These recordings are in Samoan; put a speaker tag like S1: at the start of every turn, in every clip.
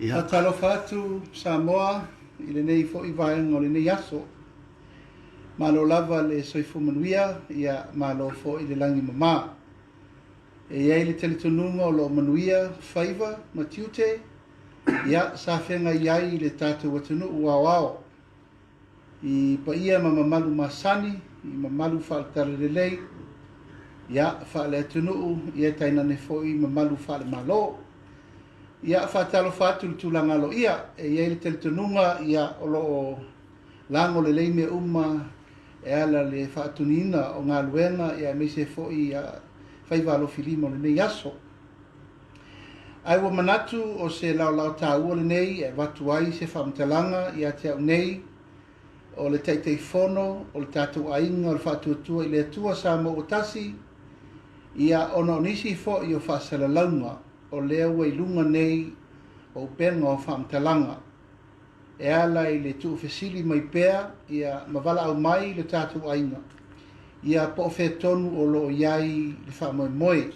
S1: Ia.
S2: Faatalofa atu Samoa i lenei foi vaega o lenei aso. Malo lava le soifua manuia, ia malo foi le lagi mama. E i ai le talitonuga o lo o manuia faiva ma tiute, ia, sa feagai ai le tatou atunuu aoao i paia ma mamalu masani, i mamalu faale-talalelei, ia, faale-atunuu, ia tainane foi mamalu faale-Malo. Ia, faatalofa atu i le tulaga aloaia, e i ai le talitonuga, ia, o lo o lago lelei mea uma e ala i le faatuniina o galuega, ia, aemaise foi faiva alofilima o lenei aso. Ae ua manatu o se laolao taua lenei e avatu ai se faamatalaga ia te au nei o le Taitaifono o le tatou aiga o le Faatuatua i le Atua Samoa ua Tasi, ia ona o nisi foi o faasalalauga o lea ua i luga nei o upega o faamatalaga e ala i le tuufesili mai pea ia ma valaau mai le tatou aiga ia po o fea tonu o lo o i ai le faamoemoe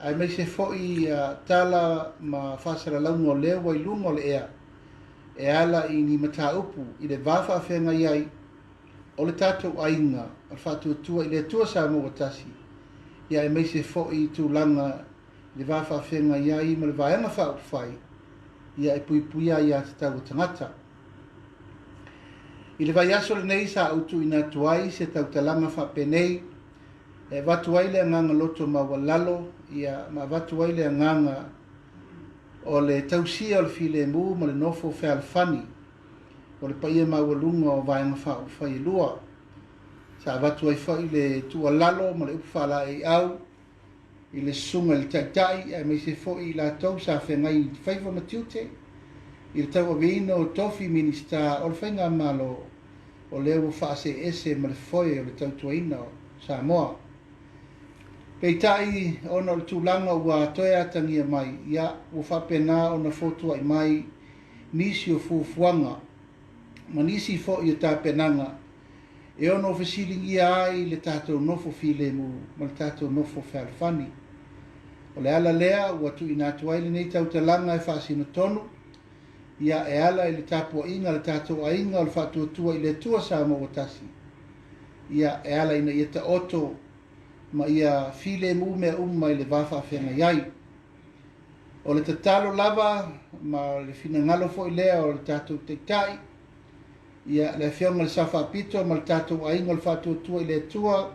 S2: aemaise foi tala ma faasalalauga o lea ua i luga o le ea e ala i ni mataupu i le va faafeagai ai o le tatou aiga o le Faatuatua i le Atua Samoa ua Tasi, ia aemaise foi tulaga i le va faafeagai ai ma le Vaega Faaupufai ia e puipuia aiatatau a tagata. I le vaiaso lenei sa ou tuuina atu ai se tautalaga faapenei e avatu ai le agaga loto maualalo ia ma avatu ai le agaga o le tausia o le filemu ma le nofo fealofani o le paia maualuga o Vaega Faaupufai e lua. Sa avatu ai foi le tuualalo ma le upu faalaeiau i le Susuga i le Taitai aemaise foi i latou sa feagai i faiva ma tiute i le tauaveina o tofi Minisita o le Faigamalo o lea ua faaseese ma le foe o le tautuaina o Samoa. Peitai, ona o le tulaga ua toe atagia mai, ia, ua faapena ona fotuai mai nisi o fuafuaga ma nisi foi o tapenaga e ono fesiligia ai le tatou nofo filemu ma le tatou nofo fealofani. O le ala lea ua tuuina atu ai lenei tautalaga e faasino tonu, ia, e ala i le tapuaiga a le tatou aiga o le Faatuatua i le Atua Samoa ua Tasi, ia, e ala ina ia taoto ma ia filemu mea uma i le va faafeagai ai. O le tatalo lava ma le finagalo foi lea o le tatou Taitai, ia, le Afioga i le Sao Faapito ma le tatou aiga o le Faatuatua i le Atua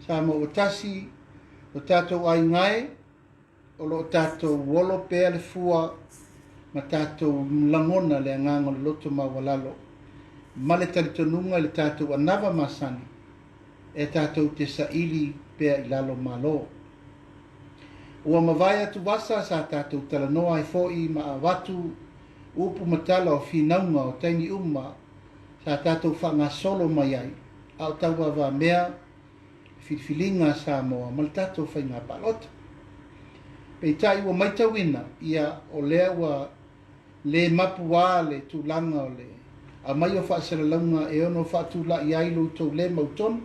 S2: Samoa ua Tasi, o tatou aiga e, o lo o tatou olo pea le fua ma tatou lagona le agaga o le loto maualalo ma le talitonuga i le tatou anava masani e tatou te saili pea i lalo malo. Ua mavae atu vasa sa tatou talanoa ai foi ma avatu upu ma tala o finauga o taimi uma sa tatou faagasolo mai ai a o tauavamea le filifiliga a Samoa ma le tatou faiga palota. Peitai ua maitauina, ia, o lea ua le mapuā le tulaga o le aumai o faasalalauga e ono faatulai ai lo outou le mautonu,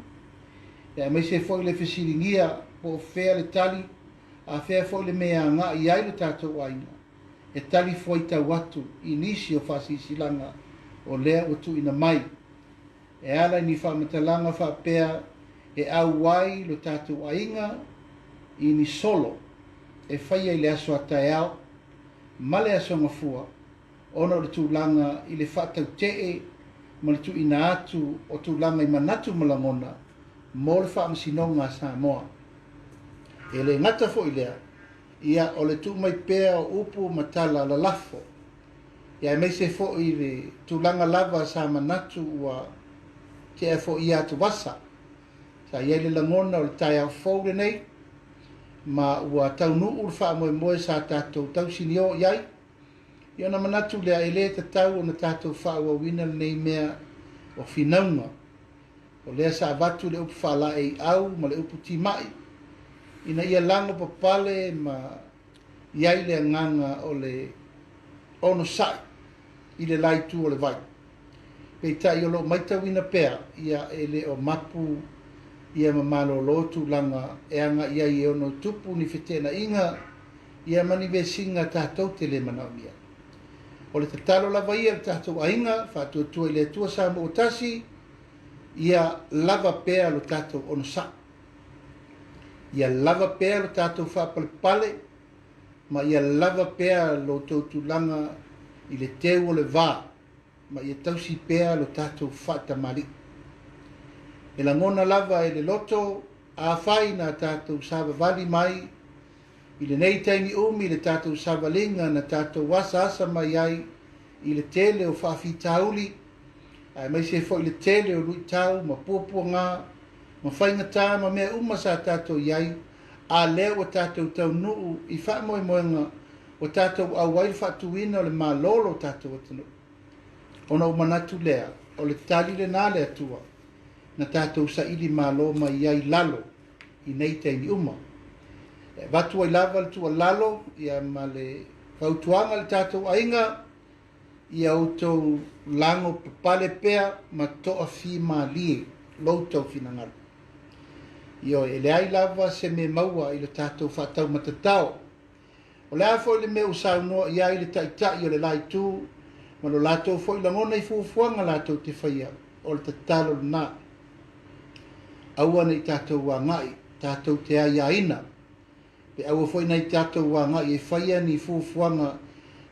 S2: ia aemaise foi le fesiligia po o fea le tali a fea foi le mea e agai i ai lo tatou aiga e tali fuaitau atu i nisi o faasilasilaga o lea ua tuuina mai e ala i ni faamatalaga faapea e auai lo tatou aiga i ni solo e faia i le aso a taeao ma le aso gafua ona o le tulaga i le faatautee ma le tuuina atu o tulaga i manatu ma lagona mo le Faamasinoga a Samoa. E le gata foi lea, ia o le tuu mai pea o upu ma tala lalafo, ia aemaise foi le tulaga lava sa manatu ua tea foi ia atuvasa. Sa i ai le lagona o le taeao fou lenei, ma ua taunuu le faamoemoe sa tatou tausinio i ai, Ia ona manatu lea, e le tatau ona tatou faaauauina lenei mea o finauga. O lea sa avatu le upu faalaeiau ma le upu timai ina ia lago papale ma i ai le agaga o le onosai i le la itu o le vai. Peitai o lo o maitauina pea, ia e le o mapu ia ma malolo tulaga e agai ai e ono tupu ni feteenaiga ia ma ni vesiga tatou te le manaomia. O le tatalo lava ia i le tatou aiga, faatuatua i le Atua Samoa ua tasi, ia lava pea lo tatou onosai. Ia lava pea lo tatou faapalepale ma ia lava pea lo outou tulaga i le teu o le va ma ia tausi pea lo tatou faatamalii. E lagona lava e le loto afai na tatou savavali mai i lenei taimi umi le tatou savaliga na tatou asaasa mai ai i le tele o faafitauli aemaise foi le tele o luitau ma puapuaga ma faigata ma mea uma sa tatou i ai, a lea ua tatou taunuu i faamoemoega ua tatou auai le faatuina o le Malo o lo tatou atunuu. Ona ou manatu lea, o le tali lena a le Atua na tatou saili malo mai ai i lalo i nei taimi uma. E avatu ai lava le tuualalo ia ma le fautuaga i le tatou aiga, ia outou lago papale pea ma toafimalie lo outou finagalo. Ioe, e leai lava se mea maua i le tatou faataumatatao. O le a foi le mea ua saunoa i ai le Taitai o le la Itu ma lo latou foi lagona i fuafuaga latou te faia, o le tatalo lena. Aua ne i tatou agai tatou te aiaina, pe aua foi ne i tatou agai e faia ni fuafuaga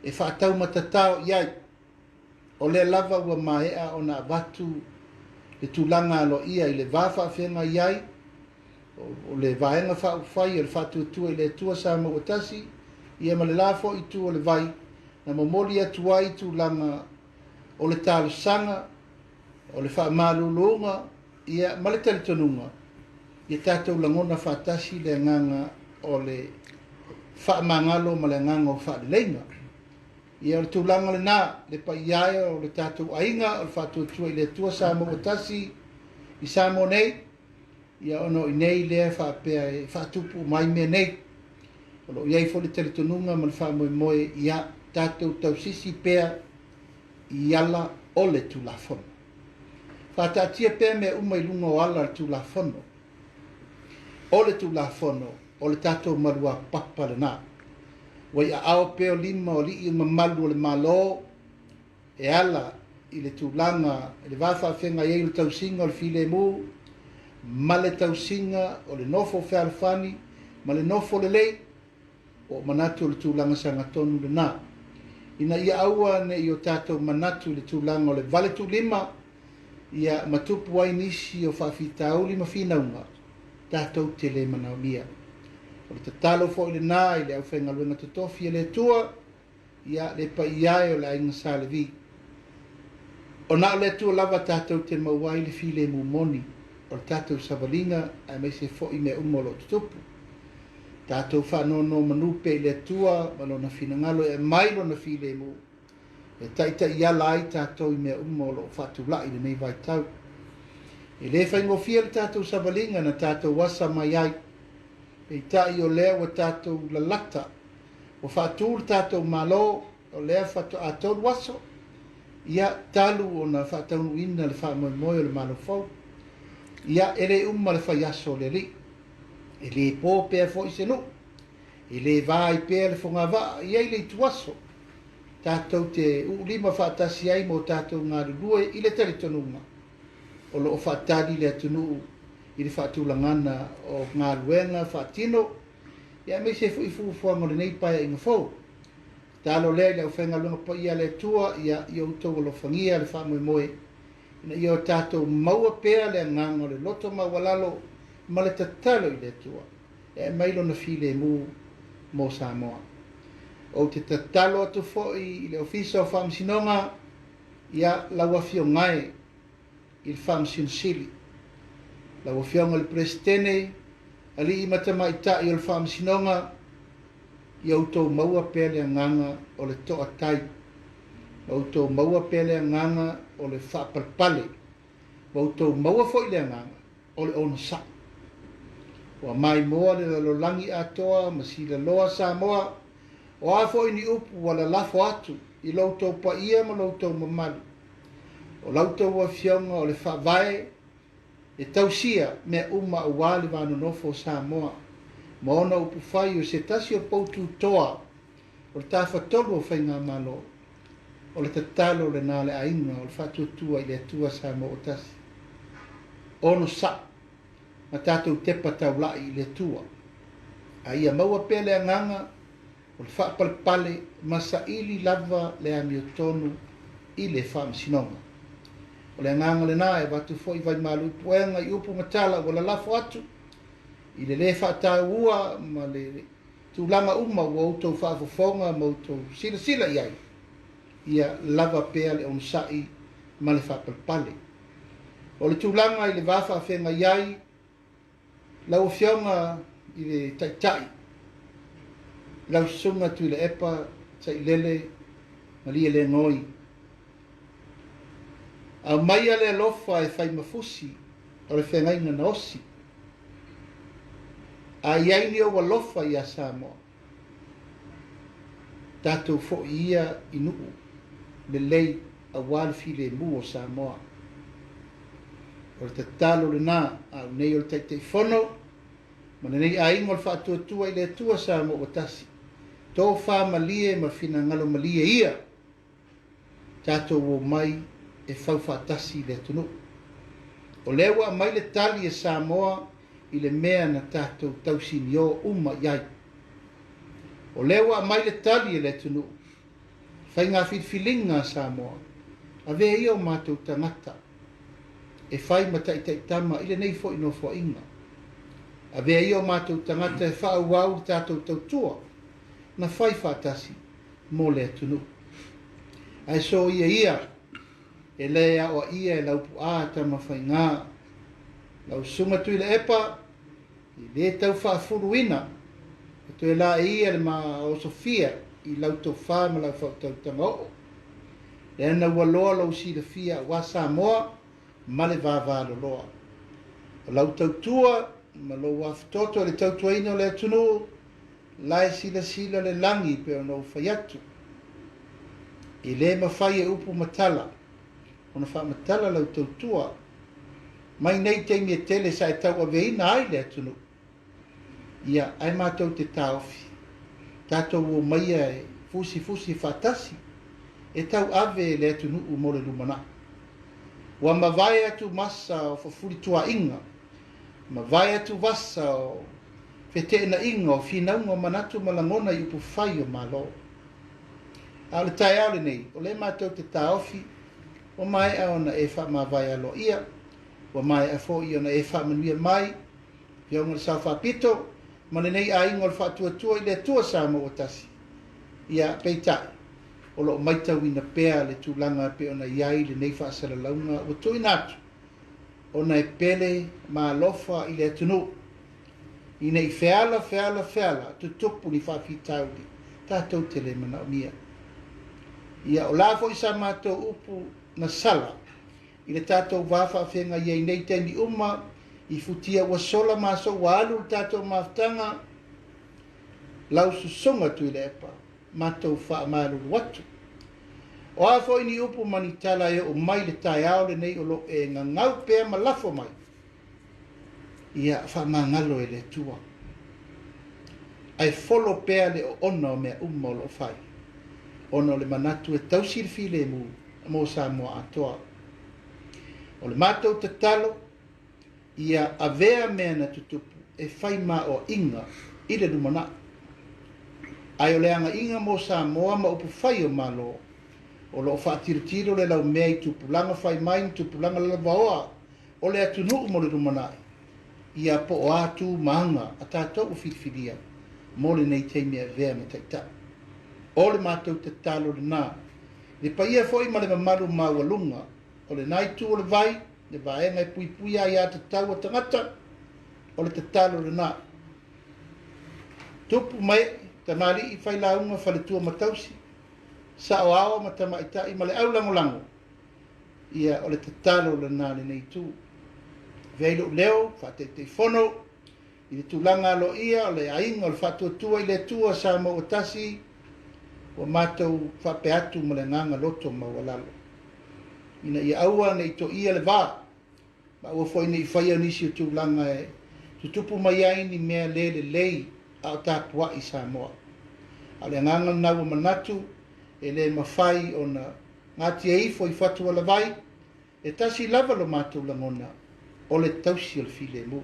S2: e faataumatatao i ai. O lea lava ua maea ona avatu le tulaga aloaia i le va faafeagai ai o le Vaega Faaupufai o le Faatuatua i le Atua Samoa ua Tasi, ia ma le la foi itu o le vai, na momoli atu ai tulaga o le talosaga, o le faamaluluga, ia ma le talitonuga, ia tatou lagona faatasi le agaga o le faamagalo ma le agaga o faaleleiga. Ia o le tulaga lena, le paia e o le tatou aiga o le Faatuatua i le Atua Samoa ua Tasi i Samoa nei, Ia ona o i inei lea faapea e faatupu uma ai mea nei. O lo o i ai foi le talitonuga ma le faamoemoe ia tatou tausisi pea i ala o le Tulafono. Faataatia pea mea uma i luga o ala o le Tulafono. O le Tulafono, o le tatou maluapapa lena. Ua i aao pea o lima o alii mamalu o le Malo, e ala i le tulaga i le va faafeagai ai o le tausiga o le filemu ma le tausiga o le nofo fealofani ma le nofo lelei, ua ou manatu o le tulaga sagatonu lena, ina ia aua ne i o tatou manatu i le tulaga o le valetuulima, ia, ma tupu ai nisi o faafitauli ma finauga tatou te le manaomia. O le tatalo foi lena i le aufaigaluega totofi a le Atua, Ia, le paia e o le aiga Sa Levi. O na o le Atua lava tatou te maua ai le filemu moni o le tatou savaliga aemaise foi mea uma o lo o tutupu. Tatou faanonomanu pea i le Atua ma Lona finagalo e aumai Lona filemu e taitaiala ai tatou i mea uma o lo o faatulai i lenei vaitau. E le faigofie le tatou savaliga na tatou asa mai ai, peitai o lea ua tatou lalata Ua faatu le tatou Malo, o lea faatoa 3 aso, ia, talu ona faataunuuina le faamoemoe o le Malo fou. Ia, e le uma le fai aso o le Alii. E le po pea foi se nuu. E le va ai pea le fogavaa. E i ai le ituaso tatou te uulima faatasi ai mo tatou galulue i le talitonuga o lo o faatali le atunuu i le faatulagana o galuega faatino ia aemaise foi fuafuaga o lenei Paeaiga fou. Tatalo lea i le aufaigaluega paia a le Atua, ia, ia outou alofagia le faamoemoe, ina ia o tatou maua pea le agaga o le loto maualalo ma le tatalo i le Atua e aumai Lona filemu mo Samoa. Ou te tatalo atu foi i le Ofisa o Faamasinoga, ia, lau Afioga e, i le Faamasino Sili. Lau Afioga i le Peresetene, Alii ma Tamaitai o le Faamasinoga, ia outou maua pea le agaga o le toatai, ma outou maua pea le agaga o le faapalepale, ma outou maua foi le agaga o le onosai. Ua maimoa le lalolagi atoa ma silaloa Samoa, o a foi ni upu ua lalafo atu i lo outou paia ma lo outou mamalu, O la outou Afioga o le Faavae e tausia mea uma aua le va nonofo o Samoa ma ona upufai o se tasi o pou tutoa o le Tafatolu o Faigamalo. O le tatalo lena a le aiga o le Faatuatua i le Atua Samoa ua tasi. Onosai ma tatou tepa taula'i i le Atua, a ia maua pea le agaga o le faapalepale ma saili lava le amiotonu i le faamasinoga. O le agaga lena e avatu foi vaimalu i puega i upu ma tala ua lalafo atu i le lē faataua ma le tulaga uma ua outou faafofoga ma outou silasila i ai, ia lava pea le onosai ma le faapalepale. O le tulaga i le va faafeagai ai lau Afioga i le Taitai, lau Susuga Tuilaepa Sailele Malielegaoi, aumaia le alofa e fai ma fusi o le feagaiga na osi. A i ai ni ou alofa iā Samoa, tatou foi ia i nuu lelei aua le filemu o Samoa. O le tatalo lena a au nei o le Taitaifono ma lenei aiga o le Faatuatua i le Atua Samoa ua tasi, tofa malie ma finagalo malie ia tatou omai e fau faatasi le atunuu. O lea ua aumai le tali a Samoa i le mea na tatou tausinio uma i ai. O lea ua aumai le tali a le atunuu, faiga filifiliga a Samoa, avea ia o matou tagata e fai ma taitaitama i lenei foi nofoaiga. Avea ia o matou tagata e faaauau le tatou tautua na fai faatasi mo le atunuu. Ae soia ia e le aoaia e Laupuaa Tamafaigā, lau Susuga Tuilaepa, e le tau faafuluina, e toe laei ia le maosofia i lau tofa ma lau faautautaga oo. Leaga ua loa lou silafia aua Samoa ma le vavaloloa. O lau tautua ma lou afutoto i le tautuaina o le atunuu, La e silasila le lagi pei ona ou fai atu. E le mafai e upu ma tala ona faamatala lau tautua mai nei taimi e tele sa e tauaveina ai le atunuu. Ia, ae matou te taofi, tatou omaia e fusifusi faatasi e tauave le atunuu mo le lumanai. Ua mavae atu masa o fafulituaiga Mavae atu vasa o feteenaiga o finauga o manatu ma lagona i upufai o Malo. A o le taeao lenei, o lea matou te taofi, ua maea ona e faamavae aloaia, ua maea foi ona e faamanuia mai, Afioga i le Sao Faapito, ma lenei aiga o le Faatuatua i le Atua Samoa ua tasi. Ia, peitai, o lo o maitauina pea le tulaga e pei ona i ai lenei faasalalauga ua tuuina atu ona e pele ma alofa i le atunuu, ina i feala, feala, feala, tutupu ni faafitauli tatou te le manaomia. Ia, o la foi sa matou upu na sala i le tatou va faafeagai ai nei taimi uma i futia ua sola ma aso ua alu le tatou mafutaga, lau susuga Tuilaepa. matou faamalulu atu. O a foi ni upu ma ni tala e oo mai le taeao lenei o lo o e gagau pea ma lafo mai, ia faamagalo e le Atua. Ae folo pea le oona o mea uma o lo o fai, ona o le manatu e tausi le filemu mo Samoa atoa. O le matou tatalo, Ia avea mea na tutupu e fai maoaʻiga i le lumanai. Ae o le agaiga mo Samoa ma upufai o Malo, o lo o faatilotilo le laumea i tupulaga fai mai ma tupulaga lalovaoa o le atunuu mo le lumanai, ia po o a tu ma aga a tatou ua filifilia mo lenei taimi e avea ma taitai. O le matou tatalo lena, le paia foi ma le mamalu maualuga o lena itu o le vai, le vaega e puipuia ai aiatatau a tagata, o le tatalo lena. Tupu ma ee, tamalii, failauga, faletua ma tausi, saoao ma tamaitai ma le aulagolago, ia o le tatalo lena a lenei itu. Avea ai lou leo faa-Taitaifono i le tulaga aloaia o le aiga o le Faatuatua i le Atua Samoa ua tasi, ua matou faapea atu ma le agaga loto maualalo, ina ia aua ne i toia le va, ma aua foi ne i faia nisi o tulaga e tutupu mai ai ni mea le lelei a o tapuai Samoa. A o le agaga lena ua manatu. E le mafai ona gatia ifo i fatualavai, e tasi lava lo matou lagona, o le tausi o le filemu.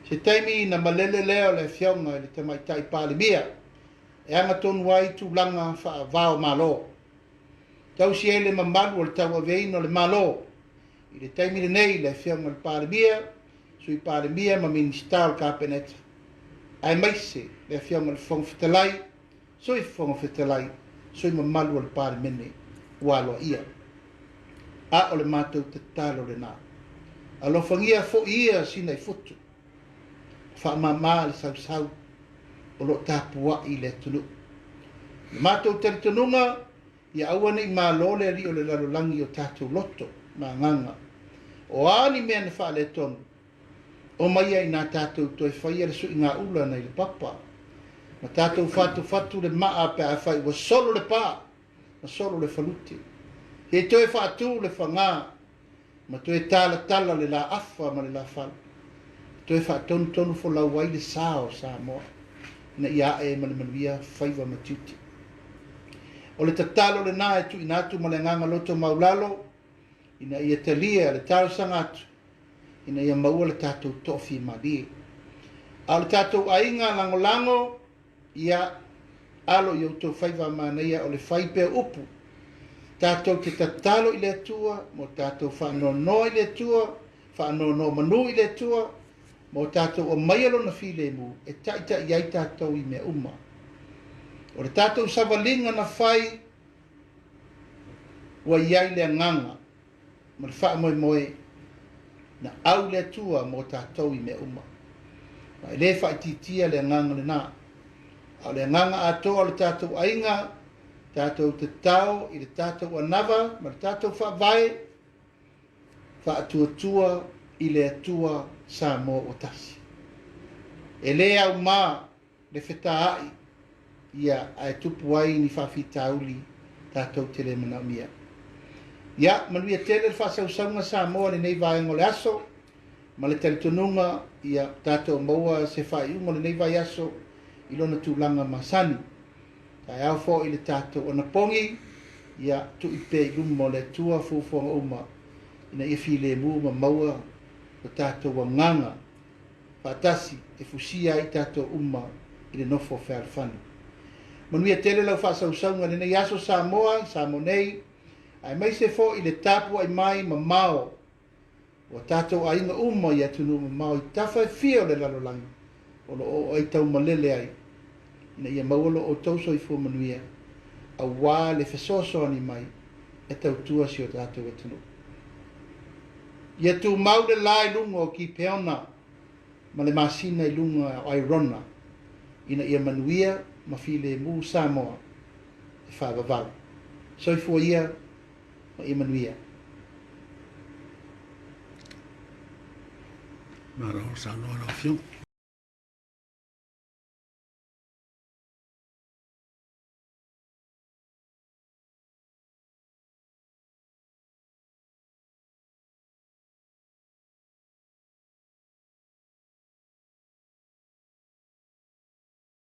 S2: Se taimi na malele lea o le Afioga i le Tamaitai Palemia e agatonu ai tulaga faava-o-Malo. Tausi ai le mamalu o le tauaveina o le Malo i le taimi lenei, le Afioga i le Palemia, Sui Palemia ma Minisita o le Kapeneta, aemaise le Afioga i le Fofoga Fetalai, Sui Fofoga Fetalai, sui mamalu o le Palemene ua aloaia. A o le matou tatalo lena. Alofagia foi ia Sinaifutu, faamama le sausau o lo o tapuai i le atunuu. Le matou talitonuga, ia aua ne i malo le alii o le lalolagi i o tatou loto ma agaga. O a ni mea na faaletonu, omaia inā tatou toe faia le suigaula nai le papa, ma tatou fatufatu le maa pe afai ua solo le pā ma solo le falute. Se i toe faatū le fagā ma toe talatala le laafa ma le lafala, toe faatonutonu folau ai le sa o Samoa, ina ia ae ma le manuia faiva ma tiute. O le tatalo lena e tuuina atu ma le agaga loto maulalo, ina ia talia le talosaga atu ina ia maua le tatou toafimalie. A o le tatou aiga lagolago, ia alo i outou faiva manaia o le fai pea upu. Tatou te tatalo i le Atua, mo tatou faanoanoa i le Atua, faanoanoa manu i le Atua, ma o tatou aumaia lona filemu e taitai ai tatou i mea uma. O le tatou savaliga na fai, ua i ai le agaga ma le faamoemoe na au le Atua mo tatou i mea uma. Ma e le faaitiitia le agaga lena. A o le agaga atoa o le tatou aiga, tatou tatao i le tatou anava ma le tatou faavae, faatuatua i le Atua Samoa ua tasi. E le aumā le fetaai ia ae tupu ai ni faafitauli tatou te le manaomia. Ia, manuia tele le faasausauga Samoa i lenei vaega o le aso, ma le talitonuga ia tatou maua se faaiuga o lenei vaiaso i lona tulaga masani. Taeao foi i le tatou anapogi, ia tui pea i luma o le Atua fuafuaga uma ina ia filemu ma maua lo tatou agaga faatasi e fusia ai tatou uma i le nofo fealofani. Manuia tele lau faasausauga i lenei aso Samoa i Samoa nei, aemaise foi le tapuai mai mamao o tatou aiga uma i atunuu mamao i tafa e fia o le lalolagi o lo o aitaumalele ai, ina ia maua lo outou soifua manuia aua le fesoasoani mai e tautua si o tatou atunuu. Ia tumau le la i luga o Kipeona ma le masina i luga o Airona, ina ia manuia ma filemu Samoa e faavavau. Soifua ia ma ia manuia.
S1: Malo saunoa lau Afioga.